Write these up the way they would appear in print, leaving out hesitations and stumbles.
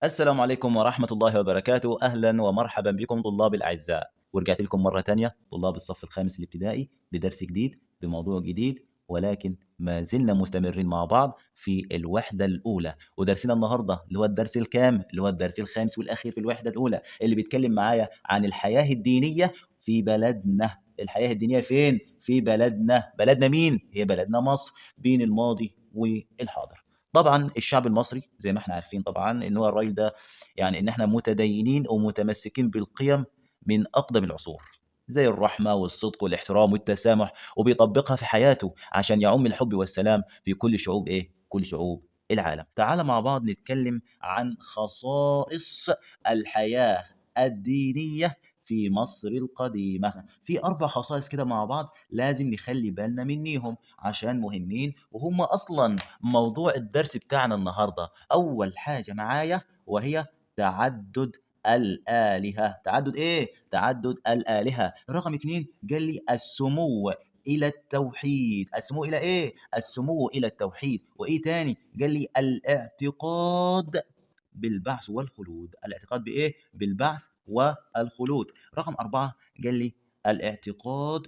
السلام عليكم ورحمة الله وبركاته. أهلا ومرحبا بكم طلاب الأعزاء، ورجعت لكم مرة تانية طلاب الصف الخامس الابتدائي بدرس جديد بموضوع جديد، ولكن ما زلنا مستمرين مع بعض في الوحدة الأولى. ودرسنا النهاردة اللي هو الدرس الكام؟ اللي هو الدرس الخامس والأخير في الوحدة الأولى، اللي بيتكلم معايا عن الحياة الدينية في بلدنا. الحياة الدينية فين؟ في بلدنا. بلدنا مين؟ هي بلدنا مصر، بين الماضي والحاضر. طبعا الشعب المصري زي ما احنا عارفين طبعا ان هو الراجل ده، يعني ان احنا متدينين ومتمسكين بالقيم من اقدم العصور، زي الرحمة والصدق والاحترام والتسامح، وبيطبقها في حياته عشان يعم الحب والسلام في كل شعوب ايه؟ كل شعوب العالم. تعال مع بعض نتكلم عن خصائص الحياة الدينية في مصر القديمة. في 4 خصائص كده مع بعض لازم نخلي بالنا منيهم عشان مهمين، وهم أصلا موضوع الدرس بتاعنا النهاردة. أول حاجة معايا وهي تعدد الآلهة. تعدد إيه؟ تعدد الآلهة. رقم 2 قال لي السمو إلى التوحيد. السمو إلى إيه؟ السمو إلى التوحيد. وإيه تاني؟ قال لي الاعتقاد بالبعث والخلود. الاعتقاد بإيه؟ بالبعث والخلود. رقم 4 قال لي الاعتقاد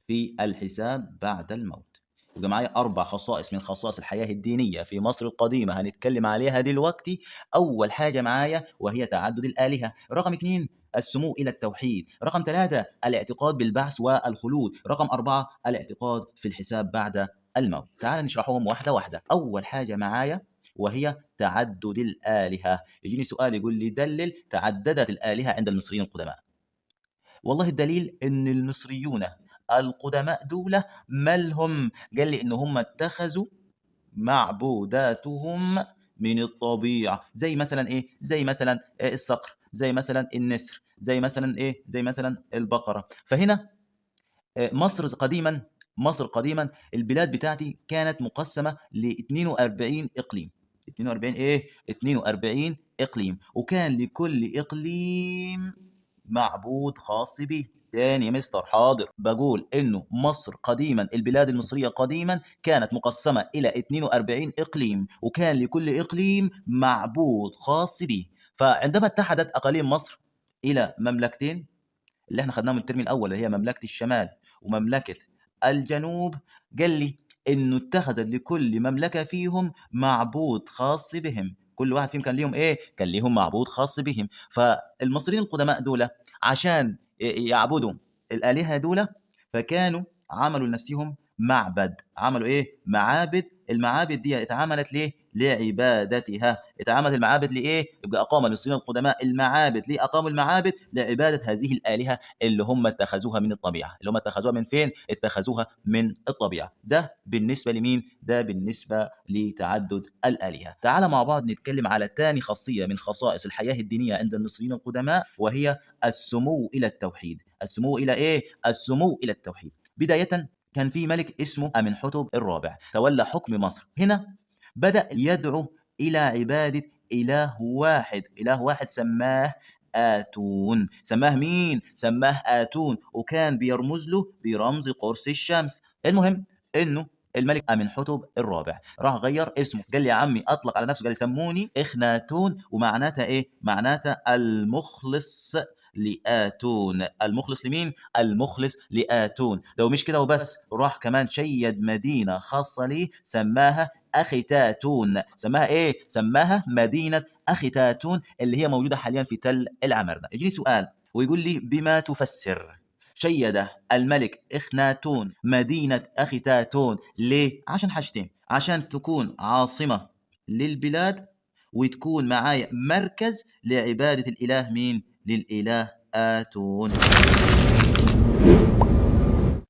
في الحساب بعد الموت. يبقى معايا 4 خصائص من خصائص الحياة الدينية في مصر القديمة هنتكلم عليها دلوقتي. أول حاجة معايا وهي تعدد الآلهة. رقم 2 السمو إلى التوحيد. رقم 3 الاعتقاد بالبعث والخلود. رقم 4 الاعتقاد في الحساب بعد الموت. تعال نشرحهم واحدة واحدة. أول حاجة معايا وهي تعدد الآلهة. يجيني سؤال يقول لي دلل تعددت الآلهة عند المصريين القدماء. والله الدليل إن المصريون القدماء دول مالهم؟ قال لي إن هم اتخذوا معبوداتهم من الطبيعة، زي مثلا إيه؟ زي مثلا الصقر، زي مثلا النسر، زي مثلا إيه؟ زي مثلا البقرة. فهنا مصر قديما، مصر قديما البلاد بتاعتي كانت مقسمة ل 42 إقليم. 42 إيه؟ 42 إقليم، وكان لكل إقليم معبود خاص به. تاني يا مستر حاضر، بقول إنه مصر قديما، البلاد المصرية قديما كانت مقسمة إلى 42 إقليم، وكان لكل إقليم معبود خاص به. فعندما اتحدت أقاليم مصر إلى مملكتين اللي احنا خدناهم الترم الأول، اللي هي مملكة الشمال ومملكة الجنوب، قال لي إنه اتخذت لكل مملكة فيهم معبود خاص بهم. كل واحد فيهم كان ليهم إيه؟ كان ليهم معبود خاص بهم. فالمصريين القدماء دول عشان يعبدوا الآلهة دول فكانوا عملوا لنفسهم معبد. عملوا إيه؟ معابد. المعابد دي اتعملت ليه؟ لعبادتها. اتعملت المعابد لإيه؟ يبقى أقام المصريين القدماء المعابد. ليه أقاموا المعابد؟ لعبادة هذه الآلهة اللي هم اتخذوها من الطبيعة. اللي هم اتخذوها من فين؟ اتخذوها من الطبيعة. ده بالنسبة لمين؟ ده بالنسبة لتعدد الآلهة. تعال مع بعض نتكلم على تاني خاصية من خصائص الحياة الدينية عند المصريين القدماء، وهي السمو إلى التوحيد. السمو إلى إيه؟ السمو إلى التوحيد. بداية كان في ملك اسمه أمنحتب الرابع تولى حكم مصر. هنا بدأ يدعو إلى عبادة إله واحد. إله واحد سماه آتون. سماه مين؟ سماه آتون، وكان بيرمز له برمز قرص الشمس. المهم إنه الملك أمنحتب الرابع راح غير اسمه، قال لي يا عمي أطلق على نفسه، قال لي سموني إخناتون، ومعناتها إيه؟ معناتها المخلص لآتون. المخلص لمين؟ المخلص لآتون. لو مش كده وبس، راح كمان شيد مدينة خاصة ليه سماها أخيتاتون. سماها إيه؟ سماها مدينة أخيتاتون اللي هي موجودة حاليا في تل العمرنة. يجيني سؤال ويقول لي بما تفسر شيد الملك إخناتون مدينة أخيتاتون ليه؟ عشان حاجتين، عشان تكون عاصمة للبلاد وتكون معايا مركز لعبادة الإله مين؟ للإله آتون.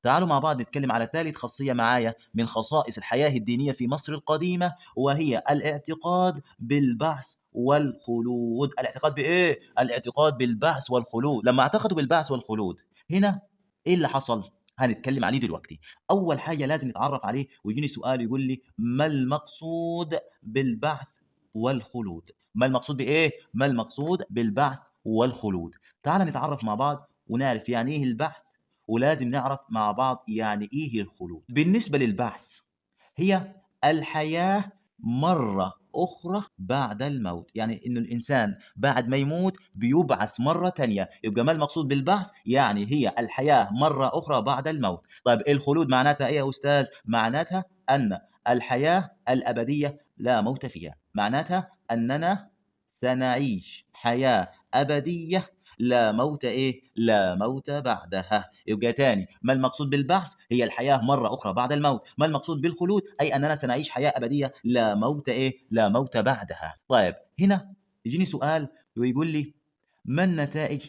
تعالوا مع بعض نتكلم على ثالث خاصية معايا من خصائص الحياة الدينية في مصر القديمة، وهي الاعتقاد بالبعث والخلود. الاعتقاد بإيه؟ الاعتقاد بالبعث والخلود. لما اعتقدوا بالبعث والخلود هنا إيه اللي حصل؟ هنتكلم عليه دلوقتي. أول حاجة لازم نتعرف عليه، ويجيني سؤال يقول لي ما المقصود بالبعث والخلود؟ ما المقصود بإيه؟ ما المقصود بالبعث والخلود؟ تعال نتعرف مع بعض ونعرف يعني إيه البعث، ولازم نعرف مع بعض يعني إيه الخلود. بالنسبة للبعث، هي الحياة مرة أخرى بعد الموت، يعني إنه الإنسان بعد ما يموت بيبعث مرة تانية. يبقى ما المقصود بالبعث؟ يعني هي الحياة مرة أخرى بعد الموت. طيب الخلود معناتها إيه يا أستاذ؟ معناتها أن الحياة الأبدية لا موت فيها، معناتها أننا سنعيش حياة أبدية لا موت إيه؟ لا موت بعدها. يبقى تاني، ما المقصود بالبعث؟ هي الحياة مرة أخرى بعد الموت. ما المقصود بالخلود؟ أي أننا سنعيش حياة أبدية لا موت إيه؟ لا موت بعدها. طيب هنا يجيني سؤال ويقول لي ما النتائج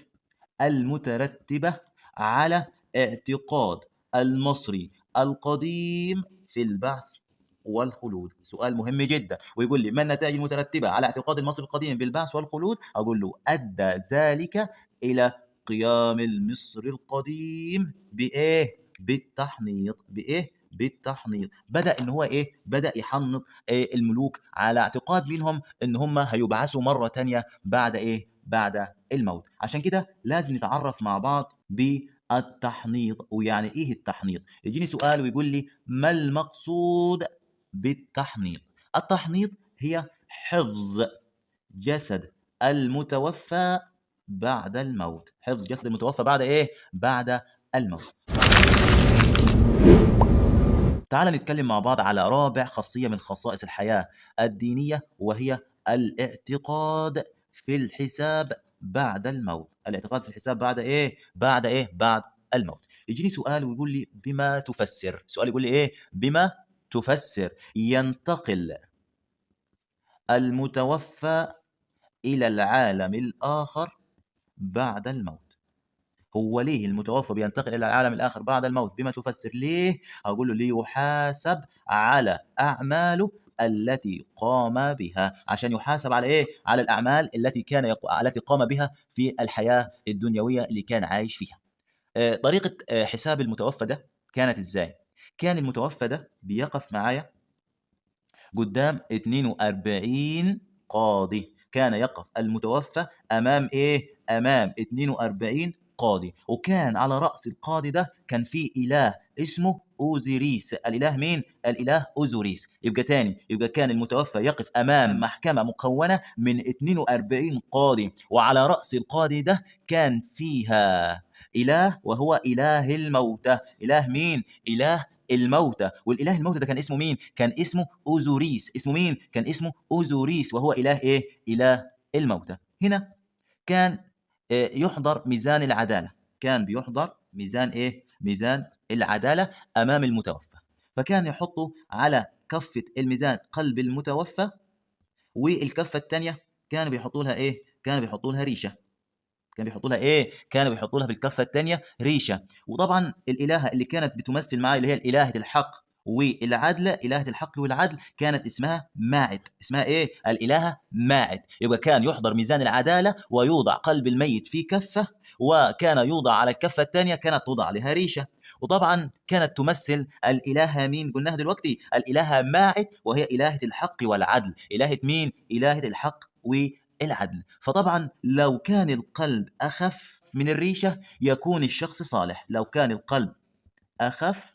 المترتبة على اعتقاد المصري القديم في البعث والخلود؟ سؤال مهم جدا. ويقول لي ما النتائج المترتبة على اعتقاد المصري القديم بالبعث والخلود؟ أقول له أدى ذلك إلى قيام المصري القديم بإيه؟ بالتحنيط. بإيه؟ بالتحنيط. بدأ إن هو إيه؟ بدأ يحنط إيه؟ الملوك على اعتقاد منهم إن هم هيبعثوا مرة تانية بعد إيه؟ بعد الموت. عشان كده لازم نتعرف مع بعض بالتحنيط، ويعني إيه التحنيط. يجيني سؤال ويقول لي ما المقصود بالتحنيط؟ التحنيط هي حفظ جسد المتوفى بعد الموت. حفظ جسد المتوفى بعد إيه؟ بعد الموت. تعال نتكلم مع بعض على رابع خاصية من خصائص الحياة الدينية، وهي الاعتقاد في الحساب بعد الموت. الاعتقاد في الحساب بعد إيه؟ بعد إيه؟ بعد الموت. يجيني سؤال ويقول لي بما تفسر؟ سؤال يقول لي إيه؟ بما تفسر ينتقل المتوفى إلى العالم الآخر بعد الموت. هو ليه المتوفى بينتقل إلى العالم الآخر بعد الموت؟ بما تفسر ليه؟ أقول له ليحاسب على أعماله التي قام بها، عشان يحاسب على إيه؟ على الأعمال التي قام بها في الحياة الدنيوية اللي كان عايش فيها. طريقة حساب المتوفى ده كانت إزاي؟ كان المتوفى ده بيقف معايا قدام 42 قاضي. كان يقف المتوفى أمام إيه؟ أمام 42 قاضي، وكان على رأس القاضي ده كان في إله اسمه أوزيريس. الإله مين؟ الإله أوزوريس. يبقى تاني، يبقى كان المتوفى يقف أمام محكمة مكونة من 42 قاضي، وعلى رأس القاضي ده كان فيها إله وهو إله الموتى. إله مين؟ إله الموتى. والإله الموتى ده كان اسمه مين؟ كان اسمه أوزوريس. اسمه مين؟ كان اسمه أوزوريس، وهو إله إيه؟ إله الموتى. هنا كان يحضر ميزان العدالة، كان بيحضر ميزان إيه؟ ميزان العدالة أمام المتوفى، فكان يحطه على كفة الميزان قلب المتوفى، والكفة الثانية كانوا بيحطوا لها إيه؟ كانوا بيحطوا لها ريشة. كانوا بيحطوا لها إيه؟ كانوا بيحطوا لها في الكفة الثانية ريشة. وطبعا الإلهة اللي كانت بتمثل معاه اللي هي الإلهة الحق والعدل، إلهة الحق والعدل كانت اسمها ماعت. اسمها إيه؟ الإلهة ماعت. يبقى كان يحضر ميزان العدالة ويوضع قلب الميت في كفة، وكان يوضع على الكفة الثانية كانت توضع لها ريشة. وطبعا كانت تمثل الإلهة مين؟ قلناها دلوقتي، الإلهة ماعت، وهي إلهة الحق والعدل. إلهة مين؟ إلهة الحق والعدل. فطبعا لو كان القلب أخف من الريشة يكون الشخص صالح. لو كان القلب أخف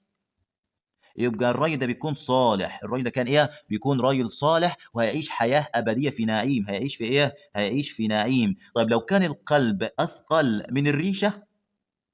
يبقى الراجل ده بيكون صالح. الراجل ده كان ايه؟ بيكون راجل صالح وهيعيش حياة أبدية في نعيم. هيعيش في ايه؟ هيعيش في نعيم. طيب لو كان القلب أثقل من الريشة،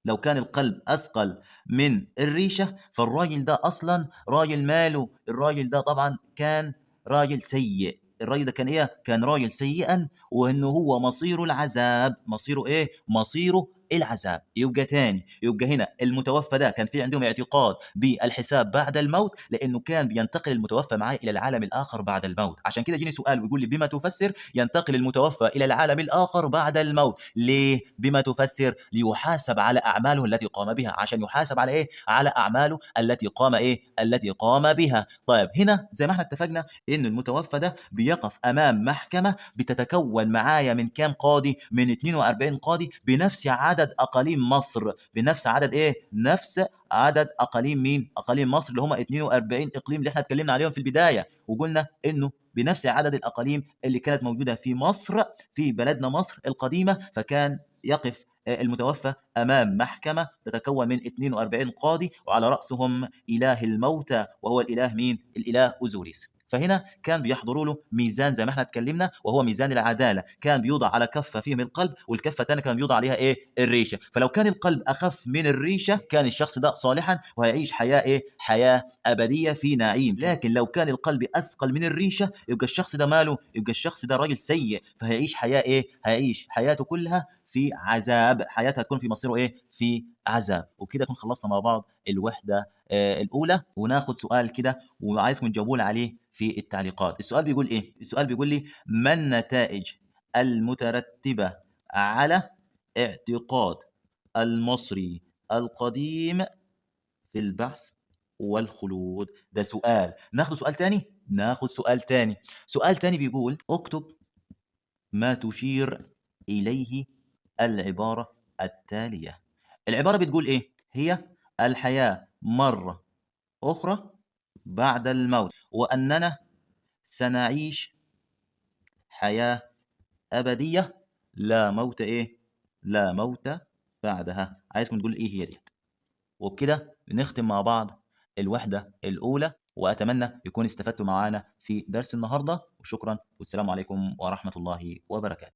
لو كان القلب أثقل من الريشة فالراجل ده أصلا راجل ماله، الراجل ده طبعا كان راجل سيء. الراجل ده كان ايه؟ كان راجل سيئا، وانه هو مصيره العذاب. مصيره ايه؟ مصيره العذاب. يبقى تاني، يبقى هنا المتوفى ده كان في عندهم اعتقاد بالحساب بعد الموت، لانه كان بينتقل المتوفى معاه الى العالم الاخر بعد الموت. عشان كده جيني سؤال ويقول لي بما تفسر ينتقل المتوفى الى العالم الاخر بعد الموت؟ ليه؟ بما تفسر؟ ليحاسب على اعماله التي قام بها. عشان يحاسب على ايه؟ على اعماله التي قام ايه؟ التي قام بها. طيب هنا زي ما احنا اتفقنا ان المتوفى ده بيقف امام محكمة بتتكون معايا من كام قاضي؟ من 42 قاضي، بنفس عدد اقاليم مصر، بنفس عدد ايه؟ نفس عدد اقاليم مين؟ اقاليم مصر اللي هم 42 اقليم اللي احنا اتكلمنا عليهم في البداية، وقلنا انه بنفس عدد الاقاليم اللي كانت موجودة في مصر، في بلدنا مصر القديمة. فكان يقف المتوفى امام محكمة تتكون من 42 قاضي، وعلى راسهم اله الموتى، وهو الاله مين؟ الاله اوزوريس. فهنا كان بيحضروا له ميزان زي ما احنا اتكلمنا، وهو ميزان العدالة، كان بيوضع على كفه فيهم القلب، والكفه الثانية كان بيوضع عليها ايه؟ الريشة. فلو كان القلب اخف من الريشة كان الشخص ده صالحا وهيعيش حياة ايه؟ حياة ابدية في نعيم. لكن لو كان القلب اثقل من الريشة يبقى الشخص ده ماله؟ يبقى الشخص ده راجل سيء، فهيعيش حياة ايه؟ هيعيش حياته كلها في عذاب، حياته هتكون في مصيره ايه؟ في عذاب. وبكده نكون خلصنا مع بعض الوحدة الاولى، وناخد سؤال كده وعايزكم تجاوبوا لي عليه في التعليقات. السؤال بيقول ايه؟ السؤال بيقول لي: ما النتائج المترتبة على اعتقاد المصري القديم في البعث والخلود؟ ده سؤال. ناخد سؤال تاني، ناخد سؤال تاني. سؤال تاني بيقول: اكتب ما تشير إليه العبارة التالية. العبارة بتقول إيه؟ هي الحياة مرة أخرى بعد الموت، وأننا سنعيش حياة أبدية لا موت إيه؟ لا موت بعدها. عايزكم تقول إيه هي ديت. وبكده نختم مع بعض الوحدة الأولى، وأتمنى يكون استفدتوا معانا في درس النهاردة. وشكرا، والسلام عليكم ورحمة الله وبركاته.